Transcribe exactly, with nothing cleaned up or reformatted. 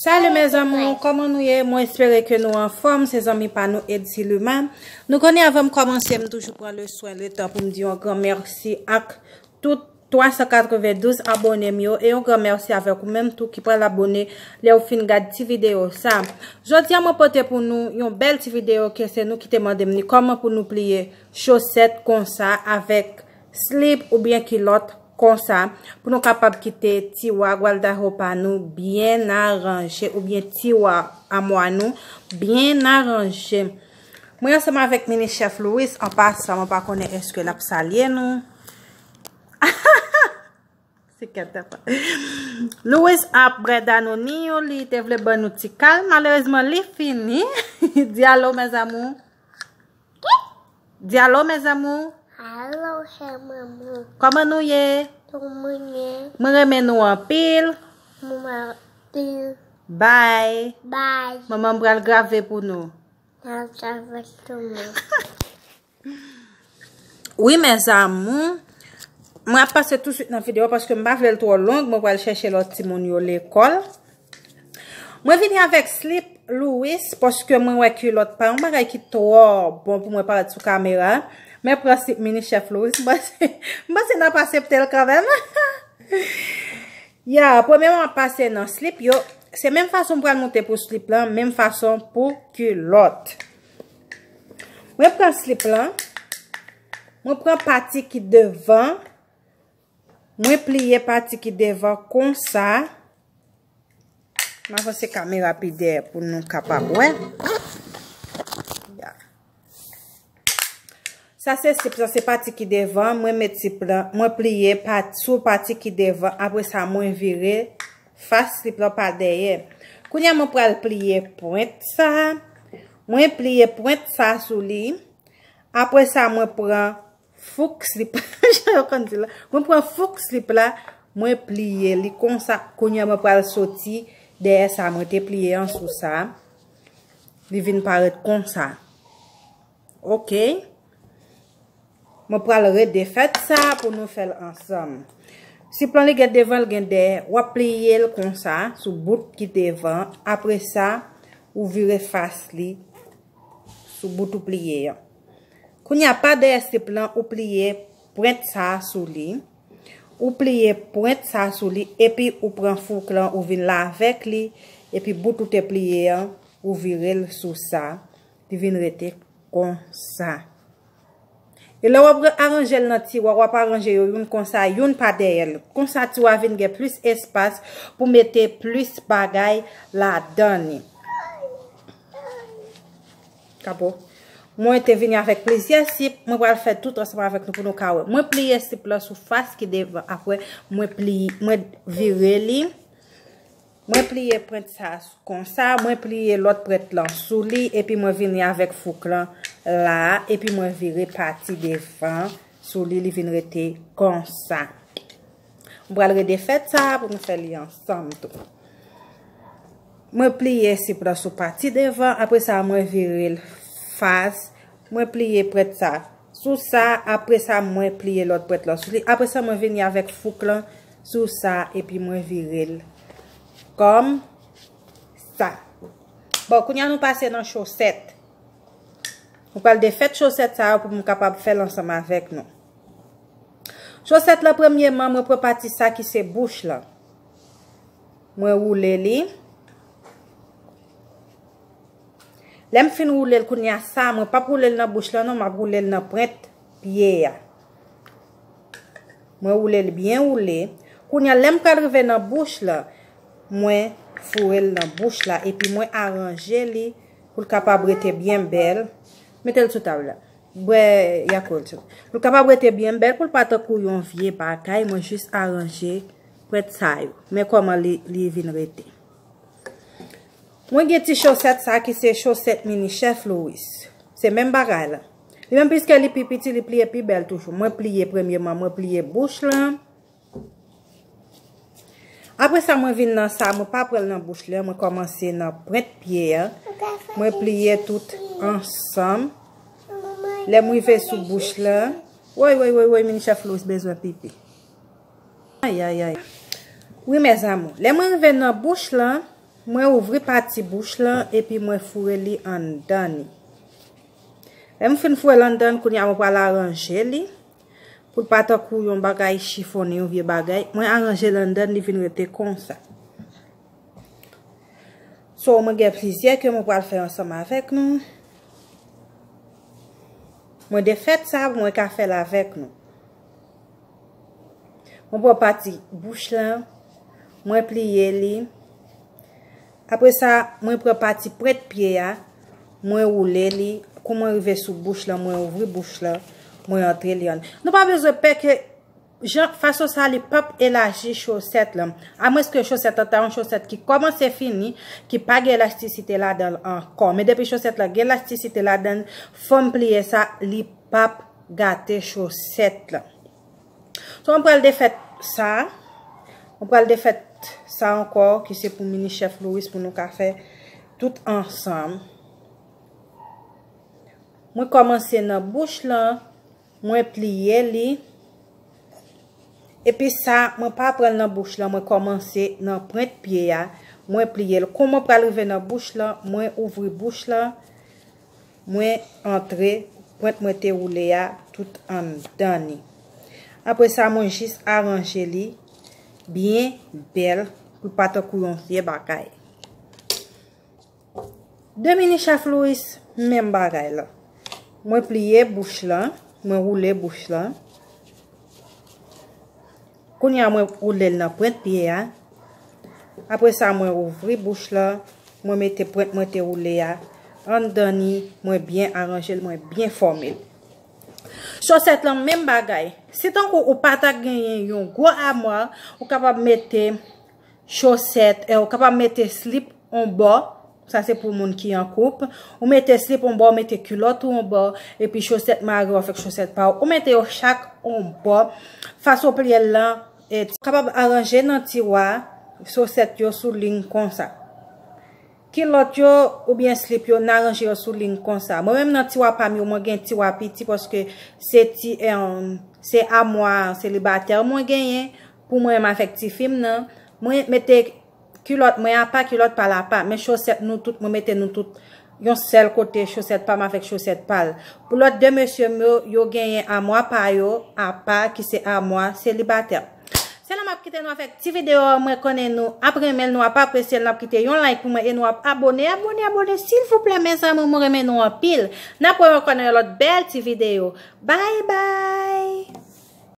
Salut mes amours, kòman nou ye? Mwen espere ke nou anfòm, se zanmi pa nou Edsy Luma. Nou konnen avan m kòmanse, m toujou pran le swen, le tan pou m di yon gran mèsi ak tout twa san katrevendouz abone m yo, e yon gran mèsi avèk ou menm tou ki pral abone lè ou fin gad ti videyo sa. Jodi a mwen pote pou nou yon bèl ti videyo ke se nou ki te mande m ni kòman pou nou pliye chosèt konsa avèk slip oubyen kilòt konsa pou nou kapab kite tiwa guarda-roupa nou byen aranje oubyen tiwa amwa nou byen aranje. Mwen ansanm avèk mini chèf Louis, an pasan, mwen pa konnen èske l ap salye nou. Se kèt apa. Louis ap bwè danonio, li te vle ban nou ti kal, malerezman li fini. Di alo mes amours. Di alo mes amours. Alo, chè manman. Kòman nou ye? Kòman ye? Mwen renmen nou anpil. Mwen anpil. Bye. Bye. Manman m pral grave pou nou. Nan grave pou nou. Wi mes amours. Mwen ap pase touswit nan videyo paske m pa vle l twò long. Mwen pral chèche lòt timoun yo lekòl. Mwen vini avèk slip Louis, paske mwen wè kilòt pa yon bagay ki twò bon pou mwen parèt sou kamera. Men pran slip mini chèf Louis, m panse, m panse n ap asepte l kanmenm. Ya, premyèman, m ap pase nan slip yo. Se menm fason m pral monte pou slip lan, menm fason pou kilòt. Mwen pran slip lan, mwen pran pati ki devan, mwen pliye pati ki devan konsa. M avanse kamera pi dèyè pou nou kapab wè. Ya. Sa se slip lan, se pati ki devan, mwen met slip lan, mwen pliye pat, sou pati ki devan, apre sa mwen vire fas slip lan pa dèyè. Kounye a mwen pral pliye pwent sa, mwen pliye pwent sa sou li, apre sa mwen pran fouk slip, jan yo konn di la. Mwen pran fouk slip la, mwen pliye li konsa. Kounye a mwen pral soti dèyè sa mwen te pliye an sou sa. Li vin parèt konsa. Ok. Mwen pral redefèt sa pou nou fè l ansanm. Slip lan li gen devan, li gen dèyè. W ap pliye l konsa, sou bout ki devan. Apre sa, ou vire fas li sou bout ou pliye an. Kounye a, pa dèyè slip lan, ou pliye pwent sa a sou li. Ou pliye pwent sa a sou li, epi ou pran fouk lan, ou vin la avèk li, epi bout ou te pliye an, ou vire l sou sa. Li vin rete konsa. E lè w ap aranje l nan tiwa, w ap aranje yo youn konsa, youn pa dèyè l. Konsa, tiwa vin gen plis espas pou mete plis bagay ladan li. Kapo. Mwen te vini avèk plizyè slip, mwen pral fè tout ansanm avèk nou pou nou ka wè. Mwen pliye slip lan sou fas ki devan, apre mwen pliye, mwen vire li. Mwen pliye pwent sa konsa, mwen pliye lòt pwent lan sou li, epi mwen vini avèk fouk lan la, epi mwen vire pati devan sou li, li vin rete konsa. Mwen pral redefèt sa pou nou fè li ansanm tou. Mwen pliye slip lan sou pati devan, apre sa mwen vire l fas, mwen pliye pwent sa sou sa, apre sa mwen pliye lòt pwent lan sou li, apre sa mwen vini avèk fouk lan sou sa, epi mwen vire l kòm sa. Bon, kounye a nou pase nan chosèt. Nou pral defèt chosèt sa yo pou m kapab fè l ansanm avèk nou. Chosèt lan, premyeman, mwen pran pati sa ki se bouch lan. Mwen woule li. Lè m fin woule l kounye a sa, mwen p ap woule l nan bouch lan non, m ap woule l nan pwent pye a. Mwen woule l byen woule. Kounye a, lè m pral rive nan bouch lan, mwen foure l nan bouch la, epi mwen aranje li pou l kapab rete byen bèl. Mete l sou tab la. Bwè Yakult. Pou l kapab rete byen bèl, pou l pa tankou yon vye bagay, mwen jis aranje pwent sa yo. Men kòman li, li vin rete. Mwen gen ti chosèt sa ki se chosèt mini chèf Louis. Se menm bagay la. Li menm, piske li pi piti, li pliye pi bèl toujou. Mwen pliye premyeman, mwen pliye bouch lan. Apre sa, mwen vin nan sa, mwen pa pran l nan bouch lan, mwen kòmanse nan pwent pye an. Mwen pliye tout ansanm. Lè m rive sou bouch lan, woy, woy, woy, woy, mini chèf Louis bezwen pipi. Ay, ay, ay. Wi, mes amours. Lè mwen rive nan bouch lan, Mwen ouvri pati bouch lan epi mwen foure li anndan li. Lè m fin foure l anndan, kounye a mwen pral aranje li pou l pa tankou yon bagay chifonnen, yon vye bagay. Mwen aranje l anndan, li vin rete konsa. So, mwen gen plizyè ke mwen pral fè ansanm avèk nou. Mwen defèt sa pou mwen ka fè l avèk nou. Mwen pran pati bouch lan, mwen pliye li. Apre sa, mwen pran pati pwent pye a, mwen woule li. Kou mwen rive sou bouch lan, mwen ouvri bouch lan, mwen antre li an. Nou pa bezwen pè ke jan, fason sa li p ap elaji chosèt lan. Amwenske chosèt lan ta yon chosèt ki kòmanse fini, ki pa gen elastisite ladan l ankò. Men depi chosèt lan gen elastisite ladan l, fò m pliye sa, li p ap gate chosèt lan. So, mwen pral defèt sa. Mwen pral defèt sa ankò, ki se pou mini chèf Louis, pou nou ka fè tout ansanm. Mwen kòmanse nan bouch lan, mwen pliye li. Epi sa, mwen pa pran l nan bouch lan, mwen kòmanse nan pwent pye a, mwen pliye l. Kou mwen pral rive nan bouch lan, mwen ouvri bouch lan, mwen antre pwent mwen te woule a tout anndan li. Apre sa, mwen jis aranje li byen bèl pou l pa tankou yon vye bagay. De mini chèf Louis, menm bagay la. Mwen pliye bouch lan, mwen woule bouch lan. Kounye a mwen woule l nan pwent pye a. Apre sa, mwen ouvri bouch lan, mwen mete pwent mwen te woule a anndan li, mwen byen aranje l, mwen byen fòme l. Chosèt lan, menm bagay. Si tankou ou pa ta genyen yon gwo amwa, ou kapab mete chosèt, eh, ou kapab mete slip on bò. Sa se pou moun ki an koup. Ou mete slip on bò, ou mete kilòt ou on bò, epi chosèt mare w avèk chosèt pa w. Ou mete yo chak on bò. Fason pliye l lan, eh, ou kapab aranje nan tiwa chosèt yo sou liy konsa. Kilòt yo oubyen slip yo, n aranje yo sou liy konsa. Mwen menm nan tiwa pa m yo, mwen gen tiwa piti paske se ti, eh, se amwa selibatè mwen genyen pou mwen menm avèk tifi m nan. Mwen mete kilòt mwen apa, kilòt pa l apa, men chosèt nou tout, mwen mete nou tout yon sèl kote, chosèt pa m avèk chosèt pa l. Pou lòt de mesye m yo, yo genyen amwa pa yo apa, ki se amwa selibatè. Se la m ap kite nou avèk ti videyo a, mwen konnen nou ap renmen l, nou ap apresye l, n ap kite yon like pou mwen e nou ap abone, abone, abone, silvouplè, mezanmi, mwen renmen nou anpil. N ap wè ankò nan yon lòt bèl ti videyo. Bye bye!